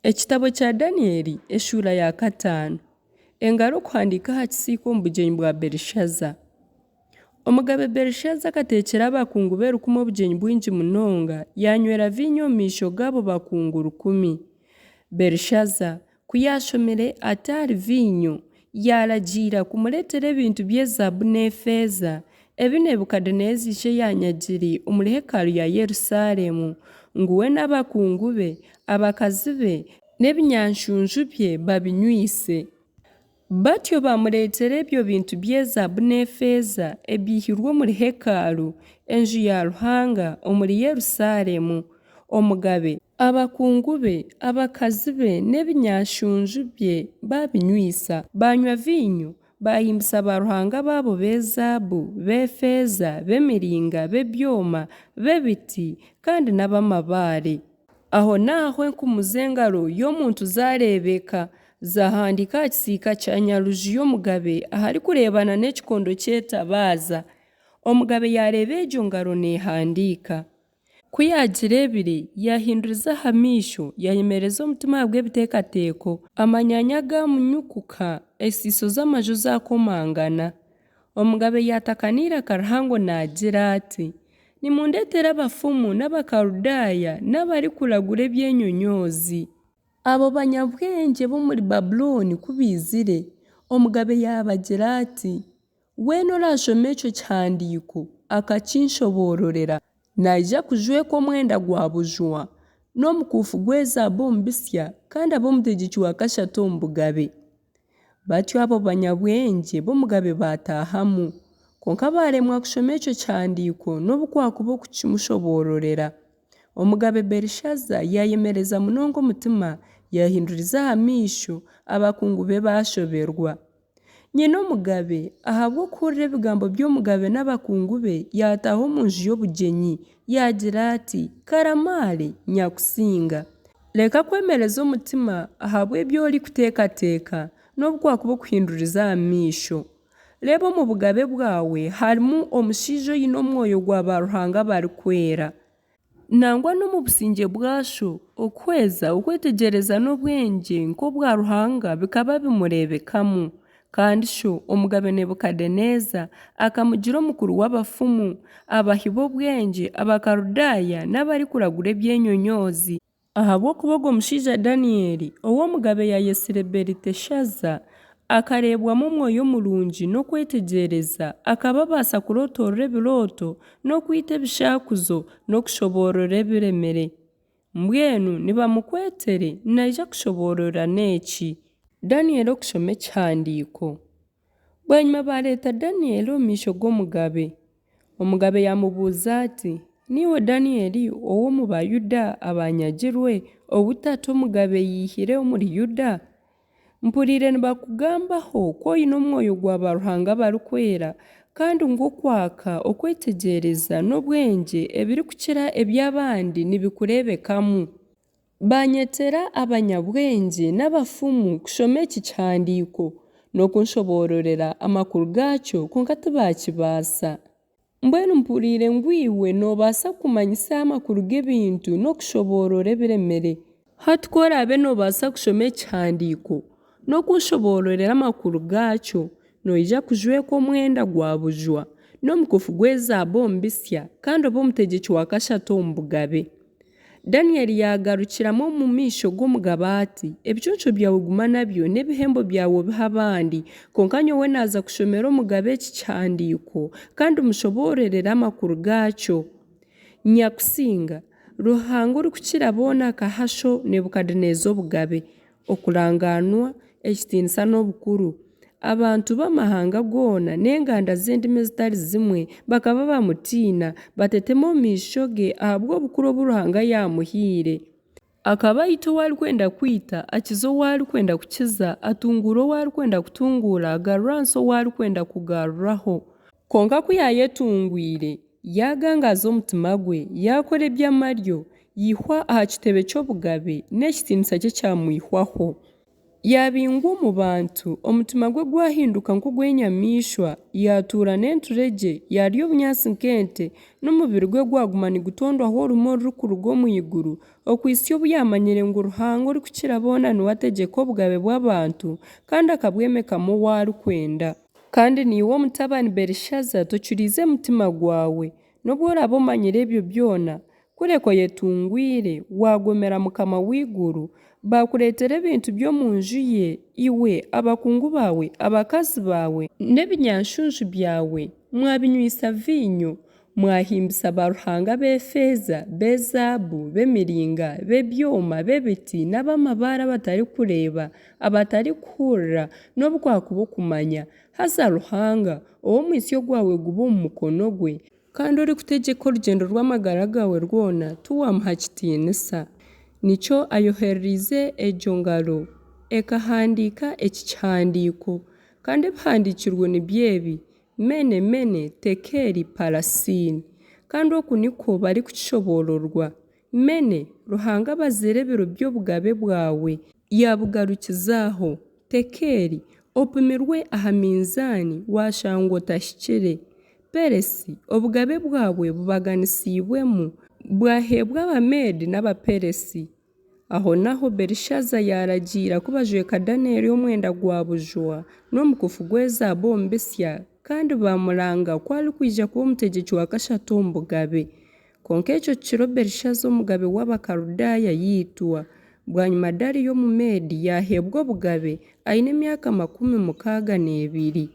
Ekitabo kya Danieli eshuura ya kataano. Engaro okuhandiika aha kisiika omu bugyenyi bwa Belishaza. Omugabe Belishaza akateekyera abakungu be rukumi obugyenyi bwingi munonga, yaanywera viinyo omu maisho g'abo bakungu rukumi. Belishaza ku yaashomire ati ahari viinyo, yaaragiira kumureetera ebintu by'ezaabu n'efeeza, ebi Nebukadeneeza ishe yaanyagire omuri hekalu ya Yerusaalemu, ngu we n'abakungu be, abakazi be n'ebinyanshunju bye babinyweise. Batyo baamureetera ebyo bintu by'ezaabu n'efeeza ebyaihirwe omuri hekalu, enju ya Ruhanga, omuri Yerusaalemu. Omugabe, abakungu be, abakazi be n'ebinyanshunju bye baabinywaisa, baanywa viinyo, baahimbisa baaruhanga baabo b'ezaabu, b'efeeza, b'emiringa, b'ebyoma, b'ebiti, kandi n'ab'amabaare. Ahonaaho enkumu z'engaro y'omuntu zaareebeka, zaahandiika aha kisiika kya Nyaruju y'omugabe aharikureebana n'ekikondo ky'etabaaza. Omugabe yaareeba egyo ngaro neehandiika. Ku yaagireebire, yaahinduriza aha maisho, yaayemereza omutima ahabw'ebiteekateeko, amanyaanya gaamunyukuka, esiiso z'amaju zaakomangana. Omugabe yaataka n'eiraka rihango naagira ati, Nimundeetere abafumu n'Abakaludaaya n'abarikuragura eby'enyonyoozi. Abo banyabwengye b'omuri Babulooni ku baizire, omugabe yaabagira ati, Weena oraashome ekyo kihandiiko akakinshoboororera, naija kujwekwa omwenda gwa bujwa n'omukuufu gw'ezaabu omu bitsya kandi abe omutegyeki wa kashatu omu bugabe. Batyo abo banyabwengye b'omugabe baataahamu, kwonka baaremwa kushoma ekyo kihandiiko n'obu kwakuba okukimushoboororera. Omugabe Belishaza yaayemereza munonga omutima, yaahinduriza aha maisho, abakungu be baashoberwa. Nyina omugabe, ahabw'okuhurira ebigambo by'omugabe n'abakungu be, yaataaha omu nju y'obugyenyi, yaagira ati, Karamaare, Nyakusinga! Reka kwemereza omutima ahabw'ebi orikuteekateeka, n'obu kwakuba okuhinduriza aha maisho. Reeba omu bugabe bwawe harimu omushaija oine omwoyo gwa baaruhanga abarikwera. Nangwa n'omu busingye bwa sho, okuhweza, okwetegyereza n'obwengye nk'obwa Ruhanga bikaba bimureebekamu. Kandi sho, Omugabe Nebukadeneeza, akamugira omukuru w'abafumu, abahi b'obwengye, Abakaludaaya n'abarikuragura eby'enyonyoozi. Ahabw'okuba ogwo mushaija Daniyeli, ou omugabe yaayetsire Beliteshaza, akareebwamu omwoyo murungi n'okwetegyereza, akaba abaasa kurootorora ebirooto n'okwita ebishaakuzo n'okushoboorora ebiremire. Mbwenu nibamukwetere, naija kushoboorora n'eki. Daniyeli okushoma ekihandiiko. Bwanyima baareeta Daniyeli omu maisho g'omugabe. Omugabe yaamubuuza ati, Niiwe Daniyeli ow'omu Bayuda abaanyagirwe, ou tata omugabe yaihire omuri Yuda? Mpuriire nibakugambaho ku oine omwoyo gwa baaruhanga abarikwera, kandi ngu okwaka, okwetegyereza, n'obwengye ebirikukira eby'abandi nibikureebekamu. Baanyetera abanyabwengye n'abafumu kushoma eki kihandiiko n'okunshoboororera amakuru gaakyo, kwonka tibaakibaasa. Mbwenu mpuriire ngu iwe noobaasa kumanyisa amakuru g'ebintu n'okushoboorora ebiremire. Hati ku oraabe noobaasa kushoma eki kihandiiko n'okunshoboororera amakuru gaakyo, noija kujwekwa omwenda gwa bujwa n'omukuufu gw'ezaabu omu bitsya kandi obe omutegyeki wa kashatu omu bugabe. Daniyeli yaagarukiramu omu maisho g'omugabe ati, Ebiconco byawe guma nabyo, n'ebihembo byawe obihe abandi. Kwonka nyowe naaza kushomera omugabe eki kihandiiko, kandi mmushoboororere amakuru gaakyo. Nyakusinga, Ruhanga orikukira boona akaha sho Nebukadeneeza obugabe, okurangaanwa, ekitiinisa n'obukuru. Abantu b'amahanga goona n'enganda z'endimi ezitari zimwe bakaba bamutiina, batetema omu maisho ge ahabw'obukuru obu Ruhanga yaamuhaire. Akaba aita ou arikwenda kwita, akiza ou arikwenda kukiza, atunguura ou arikwenda kutunguura, agarura ahansi ou arikwenda kugaruraho. Kwonka ku yaayetungwire, yaagangaaza omutima gwe, yaakora eby'amaryo, yaihwa aha kitebe ky'obugabe, n'ekitiinisa kye kyamwihwaho. Yaabingwa omu bantu, omutima gwe gwahinduka nk'ogw'enyamaishwa, yaatuura n'enturegye, yaarya obunyaatsi nk'ente, n'omubiri gwe gwaguma nigutondwaho orume orurikuruga omu iguru, okuhitsya obu yaamanyire ngu Ruhanga orikukira boona niwe ategyeka obugabe bw'abantu, kandi akabwemekamu ou arikwenda. Kandi naiwe omutabani Belishaza tocuriize mutima gwawe, nobu oraabe omanyire ebyo byona, Kureka oyetungwire, waagomera Mukama w'eiguru, baakureetera ebintu by'omu nju ye, iwe, abakungu baawe, abakazi baawe, n'ebinyanshunju byawe, mwabinywaisa viinyo, mwahimbisa baaruhanga b'efeeza, b'ezaabu, b'emiringa, b'ebyoma, b'ebiti, n'ab'amabaare abatarikureeba, abatarikuhurira, nobu kwakuba okumanya. Haza Ruhanga, ou omwitsyo gwawe guba omu mukono gwe, Kandi orikutegyeka orugyendo rw'amagara gaawe rwona, tiwaamuha kitiinisa. Nikyo ayoherereize egyo ngaro, ekahandiika eki kihandiiko. Kandi ebihandiikirwe nibyo ebi, Mene, Mene, Tekeeli, Parasiini. Kandi oku nikwo barikukishoboororwa, Mene, Ruhanga abazire ebiro by'obugabe bwawe, yaabugarukiza aho, Tekeeli, opimirwe aha minzaani, waashangwa otahikire, Peresi, obugabe bwawe bubaganisiibwemu, bwaheebwa Abameedi n'Abaperesi. Ahonaaho Belishaza yaaragiira ku bajweka Daniyeli omwenda gwa bujwa n'omukuufu gw'ezaabu omu bitsya, kandi baamuranga ku arikwija kuba omutegyeki wa kashatu omu bugabe. Kwonka ekyo kiro Belishaza omugabe w'Abakaludaaya yaitwa. Bwanyima Dariyo Omumeedi yaaheebwa obugabe aine emyaka 60.